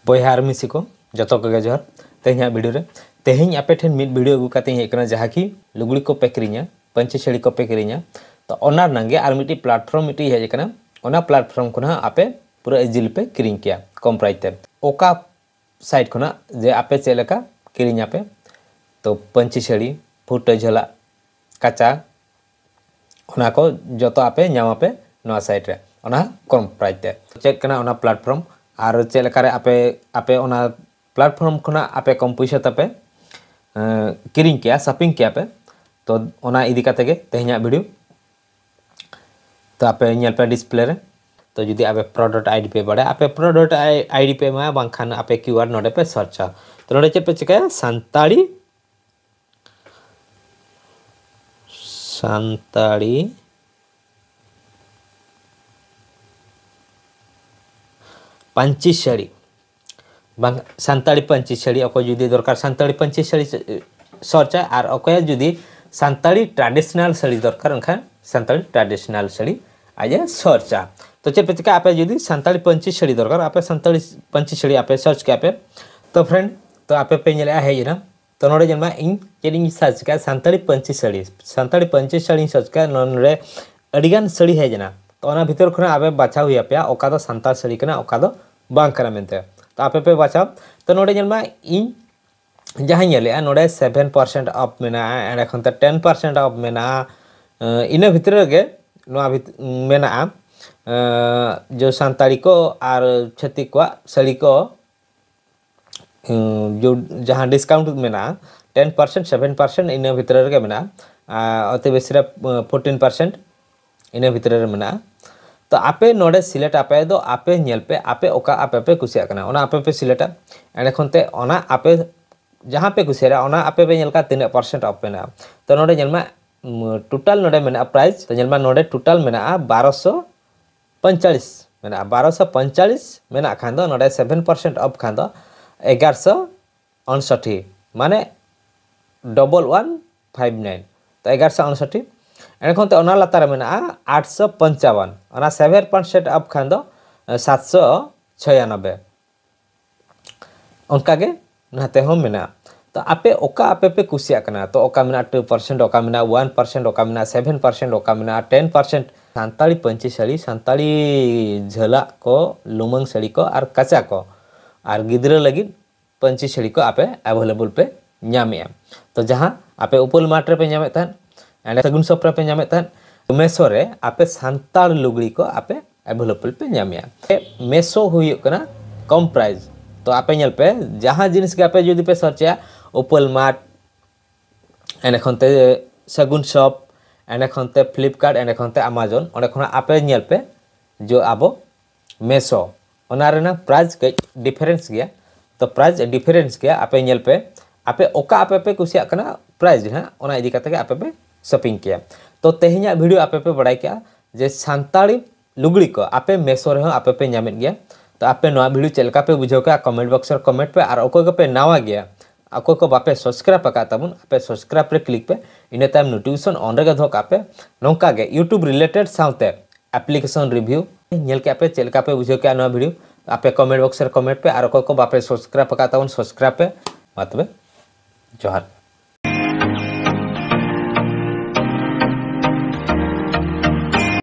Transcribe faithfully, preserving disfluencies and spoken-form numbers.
ᱵᱚᱭᱦᱟ ᱟᱨ ᱢᱤᱥᱤ ᱠᱚ, ᱡᱚᱛᱚ ᱠᱚᱜᱮ ᱡᱚᱦᱟᱨ᱾ ᱛᱮᱦᱮᱧᱟᱜ ᱵᱷᱤᱰᱤᱭᱳ ᱨᱮ, ᱛᱮᱦᱮᱧ ᱟᱯᱮ ᱴᱷᱮᱱ ᱢᱤᱫ ᱵᱷᱤᱰᱤᱭᱳ ᱟᱹᱜᱩ ᱠᱟᱛᱮᱧ ᱦᱮᱡ ᱟᱠᱟᱱᱟ, ᱡᱟᱦᱟᱸ ᱠᱤ ᱞᱩᱜᱽᱲᱤ ᱠᱚᱯᱮ ᱠᱤᱨᱤᱧᱟ, ᱯᱟᱹᱧᱪᱤ ᱥᱟᱹᱲᱤ ᱠᱚᱯᱮ ᱠᱤᱨᱤᱧᱟ, ᱛᱚ ᱚᱱᱟ ᱨᱮᱱᱟᱜ ᱜᱮ ᱟᱨ ᱢᱤᱫᱴᱤᱡ ᱯᱞᱟᱴᱯᱷᱚᱨᱢ ᱢᱤᱫᱴᱤᱡ ᱦᱮᱡ ᱟᱠᱟᱱᱟ᱾ ᱚᱱᱟ ᱯᱞᱟᱴᱯᱷᱚᱨᱢ ᱠᱷᱚᱱᱟᱜ ᱟᱯᱮ ᱯᱩᱨᱟᱹ ᱤᱡᱤᱞᱤ ᱯᱮ ᱠᱤᱨᱤᱧ ᱠᱮᱭᱟ ᱠᱚᱢ ᱯᱨᱟᱭᱤᱥ ᱛᱮ᱾ ᱚᱠᱟ ᱥᱟᱭᱤᱴ ᱠᱷᱚᱱᱟᱜ ᱡᱮ ᱟᱯᱮ ᱪᱮᱫ ᱞᱮᱠᱟ ᱠᱤᱨᱤᱧ ᱟᱯᱮ, ᱛᱚ ᱯᱟᱹᱧᱪᱤ ᱥᱟᱹᱲᱤ, ᱯᱷᱩᱴᱟᱹ ᱡᱷᱟᱹᱞᱟᱜ, ᱠᱟᱪᱟ, ᱚᱱᱟ ᱠᱚ ᱡᱚᱛᱚ ᱟᱯᱮ ᱧᱟᱢ ᱟᱯᱮ ᱱᱚᱣᱟ ᱥᱟᱭᱤᱴ ᱨᱮ, ᱚᱱᱟ ᱠᱚᱢ ᱯᱨᱟᱭᱤᱥ ᱛᱮ᱾ ᱪᱮᱫ ᱠᱟᱱᱟ ᱚᱱᱟ ᱯᱞᱟᱴᱯᱷᱚᱨᱢ ᱟᱨ ᱪᱮᱫ ᱞᱮᱠᱟᱨᱮ ᱟᱯᱮ, ᱟᱯᱮ ᱚᱱᱟ ᱯᱞᱟᱴᱯᱷᱚᱨᱢ ᱠᱷᱚᱱᱟᱜ ᱟᱯᱮ ᱠᱚᱢ ᱯᱩᱭᱥᱟᱹ ᱛᱟᱯᱮ, ᱮᱸ, ᱠᱤᱨᱤᱧ ᱠᱮᱭᱟ, ᱥᱚᱯᱤᱝ ᱠᱮᱭᱟ ᱯᱮ, ᱛᱚ ᱚᱱᱟ ᱤᱫᱤ ᱠᱟᱛᱮ ᱜᱮ ᱛᱮᱦᱮᱧᱟᱜ ᱵᱷᱤᱰᱤᱭᱳ᱾ ᱛᱚ ᱟᱯᱮ ᱧᱮᱞ ᱯᱮ ᱰᱤᱥᱯᱞᱮ ᱨᱮ᱾ ᱛᱚ ᱡᱩᱫᱤ ᱟᱯᱮ ᱯᱨᱚᱰᱟᱠᱴ ᱟᱭᱰᱤ ᱯᱮ ᱵᱟᱲᱟᱭᱟ, ᱟᱯᱮ ᱯᱨᱚᱰᱟᱠᱴ ᱟᱭᱰᱤ ᱯᱮ ᱮᱢᱟᱭᱟ, ᱵᱟᱝᱠᱷᱟᱱ ᱟᱯᱮ ᱠᱤᱭᱩ ᱟᱨ ᱱᱚᱰᱮ ᱯᱮ ᱥᱟᱨᱪᱟ᱾ ᱛᱚ ᱱᱚᱰᱮ ᱪᱮᱫ ᱯᱮ ᱪᱤᱠᱟᱹᱭᱟ? ᱥᱟᱱᱛᱟᱲᱤ, ᱥᱟᱱᱛᱟᱲᱤ ᱯᱟᱹᱧᱪᱤ ᱥᱟᱹᱲᱤ, ᱵᱟᱝ, ᱥᱟᱱᱛᱟᱲᱤ ᱯᱟᱹᱧᱪᱤ ᱥᱟᱹᱲᱤ, ᱚᱠᱚᱭ ᱡᱩᱫᱤ ᱫᱚᱨᱠᱟᱨ ᱥᱟᱱᱛᱟᱲᱤ ᱯᱟᱹᱧᱪᱤ ᱥᱟᱹᱲᱤ ᱥᱟᱨᱪᱟ, ᱟᱨ ᱚᱠᱚᱭᱟᱜ ᱡᱩᱫᱤ ᱥᱟᱱᱛᱟᱲᱤ ᱴᱨᱟᱰᱤᱥᱚᱱᱟᱞ ᱥᱟᱹᱲᱤ ᱫᱚᱨᱠᱟᱨ, ᱮᱱᱠᱷᱟᱱ ᱥᱟᱱᱛᱟᱲᱤ ᱴᱨᱟᱰᱤᱥᱚᱱᱟᱞ ᱥᱟᱹᱲᱤ ᱟᱡ ᱮ ᱥᱟᱨᱪᱟ᱾ ᱛᱚ ᱪᱮᱫ ᱯᱮ ᱪᱤᱠᱟ, ᱟᱯᱮ ᱡᱩᱫᱤ ᱥᱟᱱᱛᱟᱲᱤ ᱯᱟᱹᱧᱪᱤ ᱥᱟᱹᱲᱤ ᱫᱚᱨᱠᱟᱨ, ᱟᱯᱮ ᱥᱟᱱᱛᱟᱲᱤ ᱯᱟᱹᱧᱪᱤ ᱥᱟᱹᱲᱤ ᱟᱯᱮ ᱥᱟᱨᱪ ᱠᱮᱜᱼᱟ ᱯᱮ, ᱛᱚ ᱯᱷᱨᱮᱱᱰ, ᱛᱚ ᱟᱯᱮ ᱯᱮ ᱧᱮᱞᱮᱜᱼᱟ ᱦᱮᱡ ᱮᱱᱟ᱾ ᱛᱚ ᱱᱚᱰᱮ ᱧᱮᱞ ᱢᱟ, ᱤᱧ ᱪᱮᱫ ᱤᱧ ᱥᱟᱨᱪ ᱠᱮᱜᱼᱟ, ᱥᱟᱱᱛᱟᱲᱤ ᱯᱟᱹᱧᱪᱤ ᱥᱟᱹᱲᱤ, ᱥᱟᱱᱛᱟᱲᱤ ᱯᱟᱹᱧᱪᱤ ᱥᱟᱹᱲᱤᱧ ᱥᱟᱨᱪ ᱠᱮᱜᱼᱟ, ᱱᱚᱰᱮ ᱟᱹᱰᱤᱜᱟᱱ ᱥᱟᱹᱲᱤ ᱦᱮᱡ ᱮᱱᱟ᱾ ᱛᱚ ᱚᱱᱟ ᱵᱷᱤᱛᱤᱨ ᱠᱷᱚᱱᱟᱜ ᱟᱯᱮ ᱵᱟᱪᱷᱟᱣ ᱦᱩᱭ ᱟᱯᱮᱭᱟ ᱚᱠᱟ ᱫᱚ ᱥᱟᱱᱛᱟᱲ ᱥᱟᱹᱲᱤ ᱠᱟᱱᱟ, ᱚᱠᱟ ᱫᱚ ᱵᱟᱝ ᱠᱟᱱᱟ ᱢᱮᱱᱛᱮ᱾ ᱛᱚ ᱟᱯᱮ ᱯᱮ ᱵᱟᱪᱷᱟᱣ᱾ ᱛᱚ ᱱᱚᱰᱮ ᱧᱮᱞ ᱢᱟ, ᱤᱧ ᱡᱟᱦᱟᱸᱧ ᱧᱮᱞᱮᱜᱼᱟ, ᱱᱚᱰᱮ ᱥᱮᱵᱷᱮᱱ ᱯᱟᱨᱥᱮᱱᱴ ᱚᱯᱷ ᱢᱮᱱᱟᱜᱼᱟ, ᱮᱸᱰᱮ ᱠᱷᱚᱱ ᱛᱮ ᱴᱮᱱ ᱯᱟᱨᱥᱮᱱᱴ ᱚᱯᱷ ᱢᱮᱱᱟᱜᱼᱟ᱾ ᱟᱸ, ᱤᱱᱟᱹ ᱵᱷᱤᱛᱨᱤ ᱨᱮᱜᱮ ᱱᱚᱣᱟ ᱵᱷᱤᱛ-, ᱢᱮᱱᱟᱜᱼᱟ, ᱟᱸ, ᱡᱮ ᱥᱟᱱᱛᱟᱲᱤ ᱠᱚ ᱟᱨ ᱪᱷᱟᱹᱛᱤᱠ ᱠᱚᱣᱟᱜ ᱥᱟᱹᱲᱤ ᱠᱚ, ᱟᱸ, ᱡᱚ-, ᱡᱟᱦᱟᱸ ᱰᱤᱥᱠᱟᱣᱩᱱᱴ ᱢᱮᱱᱟᱜᱼᱟ, ᱴᱮᱱ ᱯᱟᱨᱥᱮᱱᱴ, ᱥᱮᱵᱷᱮᱱ ᱯᱟᱨᱥᱮᱱᱴ ᱤᱱᱟᱹ ᱵᱷᱤᱛᱨᱤ ᱨᱮᱜᱮ ᱢᱮᱱᱟᱜᱼᱟ᱾ ᱟᱨ ᱚᱛᱤ ᱵᱮᱥᱤ ᱨᱮ, ᱟᱸ, ᱯᱷᱳᱨᱴᱤᱱ ᱯᱟᱨᱥᱮᱱᱴ ᱤᱱᱟᱹ ᱵᱷᱤᱛᱨᱤ ᱨᱮ ᱢᱮᱱᱟᱜᱼᱟ᱾ ᱛᱚ ᱟᱯᱮ ᱱᱚᱰᱮ ᱥᱤᱞᱮᱠᱴ ᱟᱯᱮ ᱫᱚ, ᱟᱯᱮ ᱧᱮᱞ ᱯᱮ, ᱟᱯᱮ ᱚᱠᱟ ᱟᱯᱮ ᱯᱮ ᱠᱩᱥᱤᱭᱟᱜ ᱠᱟᱱᱟ, ᱚᱱᱟ ᱟᱯᱮ ᱯᱮ ᱥᱤᱞᱮᱠᱴᱟ᱾ ᱮᱸᱰᱮ ᱠᱷᱚᱱ ᱛᱮ ᱚᱱᱟ ᱟᱯᱮ ᱡᱟᱦᱟᱸ ᱯᱮ ᱠᱩᱥᱤᱭᱟᱜᱼᱟ, ᱚᱱᱟ ᱟᱯᱮ ᱯᱮ ᱧᱮᱞ ᱠᱟᱜᱼᱟ ᱛᱤᱱᱟᱹᱜ ᱯᱟᱨᱥᱮᱱᱴ ᱚᱯᱷ ᱢᱮᱱᱟᱜᱼᱟ᱾ ᱛᱚ ᱱᱚᱰᱮ ᱧᱮᱞ ᱢᱟ, ᱩᱢ, ᱴᱳᱴᱟᱞ ᱱᱚᱰᱮ ᱢᱮᱱᱟᱜᱼᱟ ᱯᱨᱟᱭᱤᱥ᱾ ᱛᱚ ᱧᱮᱞ ᱢᱟ, ᱱᱚᱰᱮ ᱴᱳᱴᱟᱞ ᱢᱮᱱᱟᱜᱼᱟ ᱵᱟᱨᱚᱥᱚ ᱯᱚᱧᱪᱟᱲᱤᱥ ᱢᱮᱱᱟᱜᱼᱟ᱾ ᱵᱟᱨᱚᱥᱚ ᱯᱚᱧᱪᱟᱲᱤᱥ ᱢᱮᱱᱟᱜ ᱠᱷᱟᱱ ᱫᱚ, ᱱᱚᱰᱮ ᱥᱮᱵᱷᱮᱱ ᱯᱟᱨᱥᱮᱱᱴ ᱚᱯᱷ ᱠᱷᱟᱱ ᱫᱚ ᱮᱜᱟᱨᱚᱥᱚ ᱚᱱᱥᱚᱴᱷᱤ, ᱢᱟᱱᱮ ᱰᱚᱵᱚᱞ ᱚᱣᱟᱱ ᱯᱷᱟᱭᱤᱵᱷ ᱱᱟᱭᱤᱱ᱾ ᱛᱚ ᱮᱜᱟᱨᱚᱥᱚ ᱚᱱᱥᱚᱴᱷᱤ᱾ ᱮᱱᱠᱷᱟᱱ ᱛᱮ ᱚᱱᱟ ᱞᱟᱛᱟᱨ ᱨᱮ ᱢᱮᱱᱟᱜᱼᱟ ᱟᱴᱥᱚ ᱯᱚᱧᱪᱟᱣᱟᱱ, ᱚᱱᱟ ᱥᱮᱵᱷᱮᱱ ᱯᱟᱨᱥᱮᱱᱴ ᱚᱯᱷ ᱠᱷᱟᱱ ᱫᱚ ᱥᱟᱛᱥᱚ ᱪᱷᱚᱭᱟᱱᱚᱵᱵᱳᱭ᱾ ᱚᱱᱠᱟᱜᱮ ᱱᱟᱛᱮ ᱦᱚᱸ ᱢᱮᱱᱟᱜᱼᱟ᱾ ᱛᱚ ᱟᱯᱮ ᱚᱠᱟ ᱟᱯᱮ ᱯᱮ ᱠᱩᱥᱤᱭᱟᱜ ᱠᱟᱱᱟ, ᱛᱚ ᱚᱠᱟ ᱢᱮᱱᱟᱜᱼᱟ two percent, ᱚᱠᱟ ᱢᱮᱱᱟᱜᱼᱟ one percent, ᱚᱠᱟ ᱢᱮᱱᱟᱜᱼᱟ seven percent, ᱚᱠᱟ ᱢᱮᱱᱟᱜᱼᱟ ten percent᱾ ᱥᱟᱱᱛᱟᱲᱤ ᱯᱟᱹᱧᱪᱤ ᱥᱟᱹᱲᱤ, ᱥᱟᱱᱛᱟᱲᱤ ᱡᱷᱟᱹᱞᱟᱜ ᱠᱚ, ᱞᱩᱢᱟᱹᱝ ᱥᱟᱹᱲᱤ ᱠᱚ ᱟᱨ ᱠᱟᱪᱟ ᱠᱚ, ᱟᱨ ᱜᱤᱫᱽᱨᱟᱹ ᱞᱟᱹᱜᱤᱫ ᱯᱟᱹᱧᱪᱤ ᱥᱟᱹᱲᱤ ᱠᱚ ᱟᱯᱮ ᱮᱵᱮᱞᱮᱵᱚᱞ ᱯᱮ ᱧᱟᱢᱮᱜᱼᱟ᱾ ᱛᱚ ᱡᱟᱦᱟᱸ ᱟᱯᱮ ᱩᱯᱟᱹᱞ ᱢᱟᱨᱴ ᱨᱮᱯᱮ ᱧᱟᱢᱮᱫ ᱛᱟᱦᱮᱸᱫ, ᱮᱸᱰᱮ ᱥᱟᱹᱜᱩᱱ ᱥᱚᱯ ᱨᱮᱯᱮ ᱧᱟᱢᱮᱫ ᱛᱟᱦᱮᱸᱫ, ᱢᱮᱥᱳ ᱨᱮ ᱟᱯᱮ ᱥᱟᱱᱛᱟᱲ ᱞᱩᱜᱽᱲᱤ ᱠᱚ ᱟᱯᱮ ᱮᱵᱮᱞᱮᱵᱚᱞ ᱯᱮ ᱧᱟᱢᱮᱜᱼᱟ᱾ ᱢᱮᱥᱳ ᱦᱩᱭᱩᱜ ᱠᱟᱱᱟ ᱠᱚᱢ ᱯᱨᱟᱭᱤᱥ᱾ ᱛᱚ ᱟᱯᱮ ᱧᱮᱞ ᱯᱮ, ᱡᱟᱦᱟᱸ ᱡᱤᱱᱤᱥ ᱜᱮ ᱟᱯᱮ ᱡᱩᱫᱤ ᱯᱮ ᱥᱟᱨᱪᱮᱜᱼᱟ, ᱩᱯᱟᱹᱞ ᱢᱟᱨᱴ, ᱮᱸᱰᱮ ᱠᱷᱚᱱ ᱛᱮ ᱥᱟᱹᱜᱩᱱ ᱥᱚᱯ, ᱮᱸᱰᱮ ᱠᱷᱚᱱ ᱛᱮ ᱯᱷᱞᱤᱯᱠᱟᱨᱴ, ᱮᱸᱰᱮ ᱠᱷᱚᱱ ᱛᱮ ᱟᱢᱟᱡᱚᱱ, ᱚᱸᱰᱮ ᱠᱷᱚᱱᱟᱜ ᱟᱯᱮ ᱧᱮᱞ ᱯᱮ ᱡᱮ ᱟᱵᱚ ᱢᱮᱥᱳ, ᱚᱱᱟ ᱨᱮᱱᱟᱜ ᱯᱨᱟᱭᱤᱥ ᱠᱟᱹᱡ ᱰᱤᱯᱷᱟᱨᱮᱱᱥ ᱜᱮᱭᱟ᱾ ᱛᱚ ᱯᱨᱟᱭᱤᱥ ᱰᱤᱯᱷᱟᱨᱮᱱᱥ ᱜᱮᱭᱟ, ᱟᱯᱮ ᱧᱮᱞ ᱯᱮ, ᱟᱯᱮ ᱚᱠᱟ ᱟᱯᱮ ᱯᱮ ᱠᱩᱥᱤᱭᱟᱜ ᱠᱟᱱᱟ ᱯᱨᱟᱭᱤᱥ ᱦᱟᱸᱜ, ᱚᱱᱟ ᱤᱫᱤ ᱠᱟᱛᱮ ᱜᱮ ᱟᱯᱮ ᱯᱮ ᱥᱚᱯᱤᱝ ᱠᱮᱭᱟ᱾ ᱛᱚ ᱛᱮᱦᱮᱧᱟᱜ ᱵᱷᱤᱰᱤᱭᱳ ᱟᱯᱮ ᱯᱮ ᱵᱟᱲᱟᱭ ᱠᱮᱜᱼᱟ ᱡᱮ ᱥᱟᱱᱛᱟᱲᱤ ᱞᱩᱜᱽᱲᱤ ᱠᱚ ᱟᱯᱮ ᱢᱮᱥᱳ ᱨᱮᱦᱚᱸ ᱟᱯᱮ ᱯᱮ ᱧᱟᱢᱮᱫ ᱜᱮᱭᱟ᱾ ᱛᱚ ᱟᱯᱮ ᱱᱚᱣᱟ ᱵᱷᱤᱰᱤᱭᱳ ᱪᱮᱫ ᱞᱮᱠᱟ ᱯᱮ ᱵᱩᱡᱷᱟᱹᱣ ᱠᱮᱜᱼᱟ, ᱠᱚᱢᱮᱱᱴ ᱵᱚᱠᱥ ᱨᱮ ᱠᱚᱢᱮᱱᱴ ᱯᱮ, ᱟᱨ ᱚᱠᱚᱭ ᱠᱚᱯᱮ ᱱᱟᱣᱟ ᱜᱮᱭᱟ, ᱚᱠᱚᱭ ᱠᱚ ᱵᱟᱯᱮ ᱥᱟᱵᱥᱠᱨᱟᱭᱤᱵ ᱟᱠᱟᱫ ᱛᱟᱵᱚᱱ, ᱟᱯᱮ ᱥᱟᱵᱥᱠᱨᱟᱭᱤᱵ ᱨᱮ ᱠᱞᱤᱠ ᱯᱮ, ᱤᱱᱟᱹ ᱛᱟᱭᱚᱢ ᱱᱳᱴᱤᱯᱷᱤᱠᱮᱥᱚᱱ ᱚᱱ ᱨᱮᱜᱮ ᱫᱚᱦᱚ ᱠᱟᱜ ᱯᱮ᱾ ᱱᱚᱝᱠᱟ ᱜᱮ ᱭᱩᱴᱩᱵᱽ ᱨᱤᱞᱮᱴᱮᱰ ᱥᱟᱶᱛᱮ ᱮᱯᱞᱤᱠᱮᱥᱚᱱ ᱨᱤᱵᱷᱤᱭᱩ ᱧᱮᱞ ᱠᱮᱜᱼᱟ ᱯᱮ, ᱪᱮᱫ ᱞᱮᱠᱟ ᱯᱮ ᱵᱩᱡᱷᱟᱹᱣ ᱠᱮᱜᱼᱟ ᱱᱚᱣᱟ ᱵᱷᱤᱰᱤᱭᱳ, ᱟᱯᱮ ᱠᱚᱢᱮᱱᱴ ᱵᱚᱠᱥ ᱨᱮ ᱠᱚᱢᱮᱱᱴ ᱯᱮ, ᱟᱨ ᱚᱠᱚᱭ ᱠᱚ ᱵᱟᱯᱮ ᱥᱟᱵᱥᱠᱨᱟᱭᱤᱵ ᱟᱠᱟᱫ ᱛᱟᱵᱚᱱ ᱥᱟᱵᱥᱠᱨᱟᱭᱤᱵ ᱯᱮ᱾ ᱢᱟ ᱛᱚᱵᱮ ᱡᱚᱦᱟᱨ᱾